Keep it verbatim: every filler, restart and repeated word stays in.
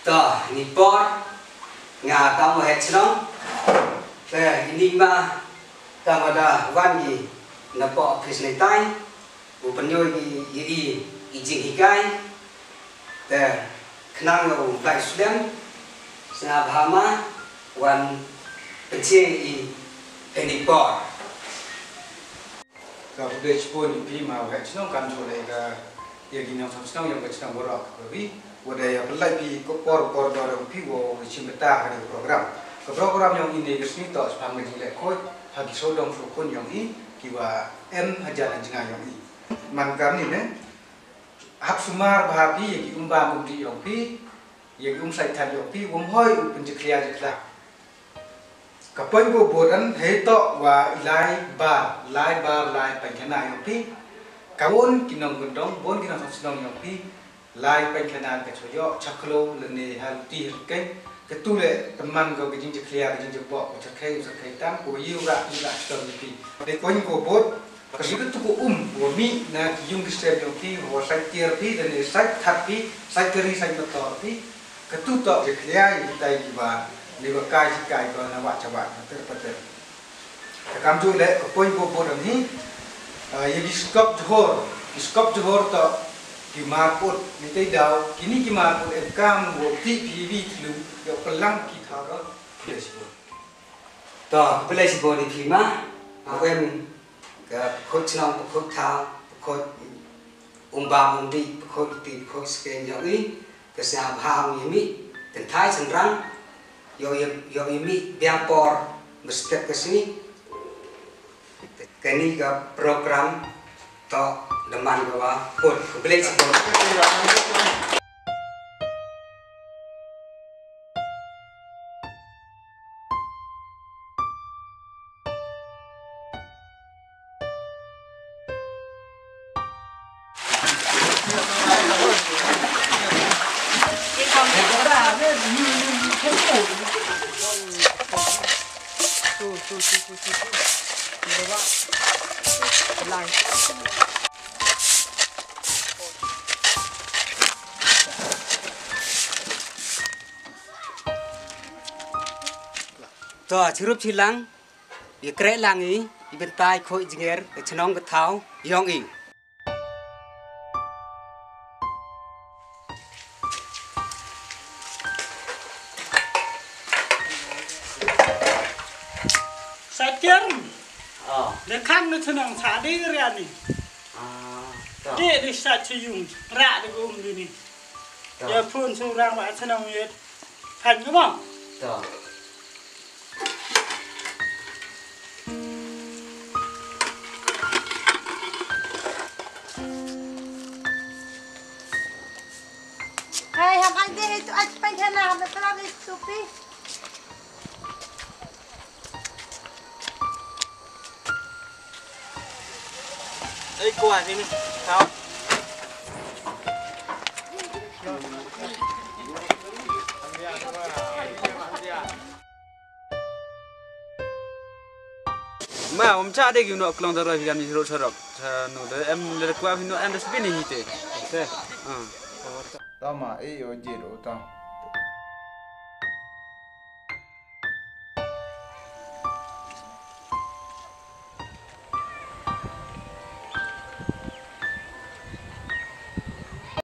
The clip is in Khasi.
To, ini por nga kam wa het chnong. Te ini ma kam wa da wan gi na po office ni tai. U pynyoh i i i jing hikai. Te khnang u bai sudem. Sna bha ma wan pynchie i ini por. Ka pdei chipon i pi ma wa chnong kan chule ka ya gi nong sam chnong yang ka chnong borok ka wi. Wa da ya pelai pi ko por por do dong pi wo wi chim beta ka di program. Ka program yang ini ka sni to sepang ka jingle koi ha ki sodong sukun yang i ki wa em hajar jnga yang i. Man kam ni ne hap sumar bha pi ya ki umba umdi yang pi ya ki um sai than yang pi um hoi u pun jiklia jikla. Ka point ko bot an hei to wa i lai bar, lai bar, lai paikhana yong pi. Ka won ki nong gundong, bon ki nong song song yong pi. Lai paikhana ka choyo, chaklo, lene hal ti hal keng. Ka tu le teman ko ka jing jiklia, ka jing jibok, ka chakai, ka chakai tam, ko yu ra, yu ra, chitom yong pi. Dei point ko bot, ka yu ka tu ko um, wa mi na ki yung ki sem yong pi, wa sai tiar pi, lene sai that pi, sai kari, sai motor pi. Ka tu to je khlia i tai ki ba ni ba kai ji kai ko na wa cha wa ter pa ter. Ka kam ju le ka poi bo bo dam ni. Ye ki skop johor, ki skop johor to ki mar put ni tai dau kini ki mar put em kam wo ti pi wi thlu yo pelang ki tharo. Pele si bo. To pele si bo ni pi ma. Awem ka khut chnong khut tha khut Umba umdi pkhot ti pkhot sken yong i, ka sngewbha ong yemi, tynthai synrang, yo yemi biang por, mestep ka sngi, kani ka program to daman ka wa put, ka blei sibon. To chirup chilang, ya kreh lang i, i bentai khoi jinger, ka chnong ka thaw, yong i. Satyam. Ah. De kham na chnong sa de riani. Ah, to. De de sa chuyung, ra de gum de ni. To. Ya phun surang wa chnong yet. Phan ka mo? To. Hai, ham ai de tu ai pai hana ham tra de tu pi. Ei, ko ani ni. Tao. Ma, um cha de ki no klong da roi kan ni ro sarok. Cha no de em de kwa no em de spini hite. Te. Ah. Tama e o je ro ta.